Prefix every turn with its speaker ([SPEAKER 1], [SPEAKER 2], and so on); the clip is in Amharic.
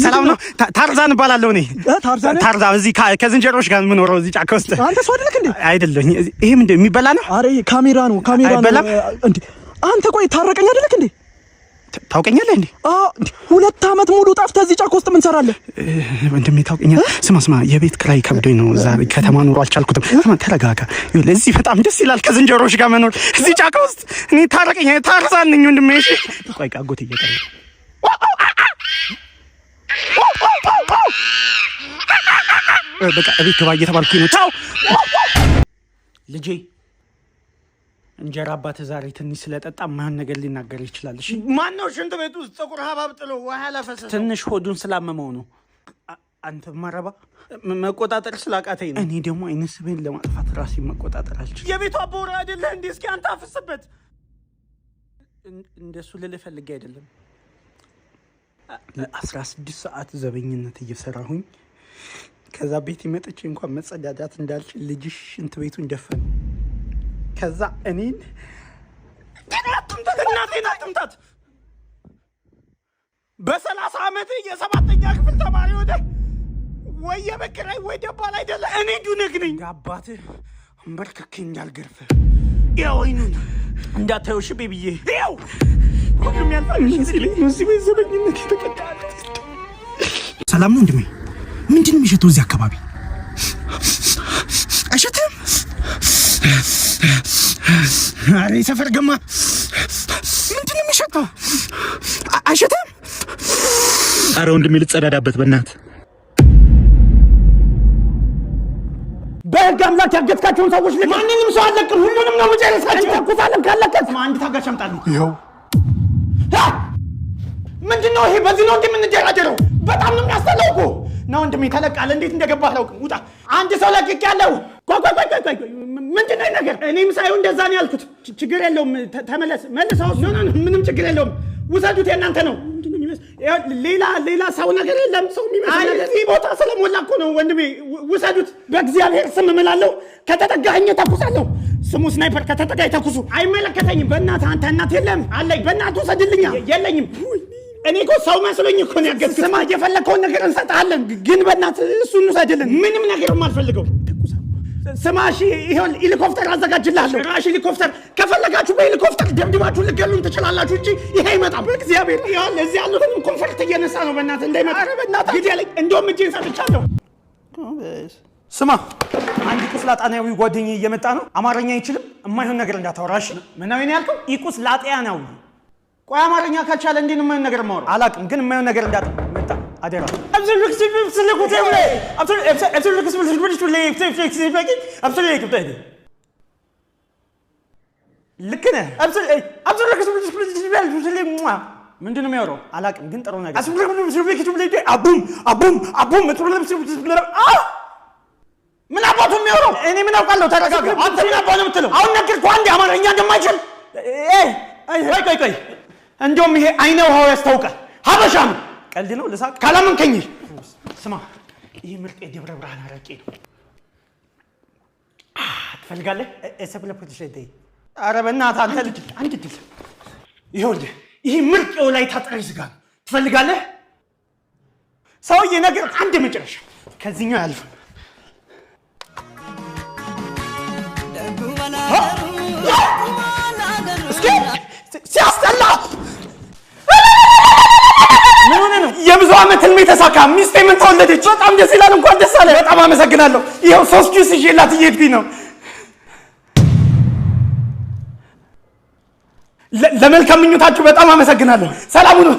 [SPEAKER 1] ሰላም ነው። ታርዛን እባላለሁ እኔ።
[SPEAKER 2] ታርዛን?
[SPEAKER 1] ታርዛን፣ እዚህ ከዝንጀሮች ጋር የምኖረው እዚህ ጫካ ውስጥ።
[SPEAKER 2] አንተ ሰው አይደለክ እንዴ?
[SPEAKER 1] አይደለሁኝ። ይሄ ምንድን ነው? የሚበላ ነው?
[SPEAKER 2] አረ ካሜራ ነው፣ ካሜራ ነው።
[SPEAKER 1] አይበላም?
[SPEAKER 2] እንዴ አንተ ቆይ ታረቀኝ አይደለክ እንዴ?
[SPEAKER 1] ታውቀኛለህ እንዴ?
[SPEAKER 2] አዎ፣ 2 ዓመት ሙሉ ጠፍተህ እዚህ ጫካ ውስጥ ምን ትሰራለህ?
[SPEAKER 1] ወንድሜ ታውቀኛለህ። ስማ ስማ፣ የቤት ክራይ ከብዶኝ ነው፣ እዛ ከተማ ኑሮ አልቻልኩትም። ስማ ተረጋጋ። ይኸውልህ እዚህ በጣም ደስ ይላል ከዝንጀሮች ጋር መኖር እዚህ ጫካ ውስጥ። እኔ ታረቀኝ ታርዛን ነኝ ወንድሜ። እሺ ቆይ አጎቴ እየጠራኝ ነው። በቃ እቤት ግባ እየተባልኩኝ ነው። ቻው ልጄ። እንጀራ አባትህ ዛሬ ትንሽ ስለጠጣ የማይሆን ነገር ሊናገር ይችላል። እሺ።
[SPEAKER 3] ማን ነው ሽንት ቤት ውስጥ ፀጉር ሀባብ ጥሎ ውሃ ያላፈሰሰው?
[SPEAKER 1] ትንሽ ሆዱን ስላመመው ነው። አንተ ማረባ መቆጣጠር ስላቃተኝ ነው። እኔ ደግሞ አይነ ስሜን ለማጥፋት ራሴን መቆጣጠር አልችልም።
[SPEAKER 3] የቤቱ አባወራ አይደለህ እንዴ? እስኪ አንተ አፍስበት።
[SPEAKER 1] እንደሱ ልልህ ፈልጌ አይደለም። ለ16 ሰዓት ዘበኝነት እየሰራሁኝ ከዛ ቤት መጥቼ እንኳን መጸዳዳት እንዳልችል ልጅሽ ሽንት ቤቱን ደፈነ። ከዛ እኔን
[SPEAKER 3] አትምታት፣ እናቴን አትምታት። በ30 ዓመት የሰባተኛ ክፍል ተማሪ ሆነ ወይ የቤት ኪራይ ወይ ደባል አይደለ። እኔ ዱነግ ነኝ።
[SPEAKER 1] አባትህ አንበርክኬ እንዳልገርፍህ ያው አይኑን እንዳታየው እሺ ቤቢዬ።
[SPEAKER 3] ይኸው ሁሉም ያልፋል።
[SPEAKER 1] ሲለኝ ነው እዚህ ቤት ዘበኝነት የተቀጠርኩት። ሰላም ነው ወንድሜ? ምንድን ነው የሚሸተው እዚህ አካባቢ? አይሸትም? ኧረ የሰፈር ገማ ምንድን ነው የሚሸተው? አይሸትም?
[SPEAKER 4] አረ ወንድሜ ልጸዳዳበት በእናትህ።
[SPEAKER 3] በህግ አምላክ ያገትካቸውን ሰዎች ልቀቅ። ማንንም ሰው አለቅም። ሁሉንም ነው መጨረሳቸው። እንተኩሳለን ካለቀቅ። አንድ ታጋሽ አምጣልኝ።
[SPEAKER 2] ይኸው።
[SPEAKER 3] ምንድን ነው ይሄ? በዚህ ነው እንዴ የምንደራደረው? በጣም ነው የሚያስጠላው እኮ። ና ወንድሜ ተለቃለ። እንዴት እንደገባህ አላውቅም። ውጣ። አንድ ሰው ለቅቄያለሁ። ቆይ ቆይ ቆይ ቆይ ቆይ፣ ምንድን ነው ይሄ ነገር? እኔም ሳይሆን እንደዛ ነው ያልኩት። ችግር የለውም። ተመለስ፣ መልሰው። No no፣ ምንም ችግር የለውም። ውሰዱት፣ የእናንተ ነው። ምንድን ነው የሚመስል? ይኸው ሌላ ሌላ ሰው ነገር የለም። ሰው የሚመስል ነገር እዚህ ቦታ ስለሞላ እኮ ነው ወንድሜ። ውሰዱት። በእግዚአብሔር ስም እምላለሁ፣ ከተጠጋኸኝ ተኩሳለሁ። ስሙ sniper፣ ከተጠጋኝ ተኩሱ። አይመለከተኝም። በእናትህ አንተ እናት የለም አለኝ። በእናትህ ውሰድልኛ። የለኝም። እኔ እኮ ሰው መስሎኝ እኮ ነው ያገዝኩት። ስማ የፈለግከውን ነገር እንሰጥሃለን፣ ግን በእናትህ እሱን ውሰድልን። ምንም ነገር የማልፈልገው ስማ፣ እሺ ይኸው ሄሊኮፕተር አዘጋጅልሃለሁ። ራሽ ሄሊኮፕተር ከፈለጋችሁ በሄሊኮፕተር ደብድባችሁ ልገሉን ትችላላችሁ እንጂ ይሄ አይመጣም። በእግዚአብሔር ይኸውልህ እዚህ ያሉትንም comfort እየነሳ ነው። በእናትህ እንዳይመጣ። ኧረ በእናትህ ግደለኝ። እንደውም እጄን ሰጥቻለሁ።
[SPEAKER 1] ስማ አንድ ቁስላጣናዊ ጓደኛዬ እየመጣ ነው። አማርኛ አይችልም። የማይሆን ነገር እንዳታወራ እሺ? ምናዊ ነው ያልከው? ኢቁስላጤያናዊ። ቆይ አማርኛ ካልቻለ እንዴት ነው የማይሆን ነገር የማወራው? አላውቅም፣ ግን የማይሆን ነገር እንዳታ መጣ አደራ። ልክ ነህ። ምንድን ነው የሚያወራው? አላውቅም፣ ግን ጥሩ ነገር። አቡም አቡም አቡም።
[SPEAKER 3] ምን አባቱ የሚያወራው?
[SPEAKER 1] እኔ ምን አውቃለሁ? ተረጋጋ።
[SPEAKER 3] አንተ ምን አባ ነው የምትለው? አሁን ነገርኩህ አንዴ አማርኛ እንደማይችል። ቆይ ቆይ ቆይ፣ እንደውም ይሄ አይነ ውሃው ያስታውቃል። ሀበሻ ነው።
[SPEAKER 1] ቀልድ ነው፣ ልሳቅ።
[SPEAKER 3] ካላመንከኝ
[SPEAKER 1] ስማ፣ ይህ ምርጥ የደብረ ብርሃን አረቄ ነው። ትፈልጋለህ?
[SPEAKER 3] ኧረ በእናትህ አንተ ልጅ
[SPEAKER 1] አንድ ድል። ይኸውልህ ይህ ምርጥ የወላይታ ጥሬ ስጋ ነው። ትፈልጋለህ?
[SPEAKER 3] ሰውዬ ነገር
[SPEAKER 1] አንድ መጨረሻ ከዚህኛው አያልፍም።
[SPEAKER 3] እስኪ ሲያስጠላ።
[SPEAKER 1] ምን ሆነ ነው?
[SPEAKER 3] የብዙ ዓመት ህልሜ ተሳካ። ሚስቴ ምን ተወለደች። በጣም ደስ ይላል። እንኳን ደስ አለ። በጣም አመሰግናለሁ። ይኸው 3 ጁስ ይዤላት እየሄድኩኝ ነው። ለመልካም ምኞታችሁ በጣም አመሰግናለሁ። ሰላም ሁኑ።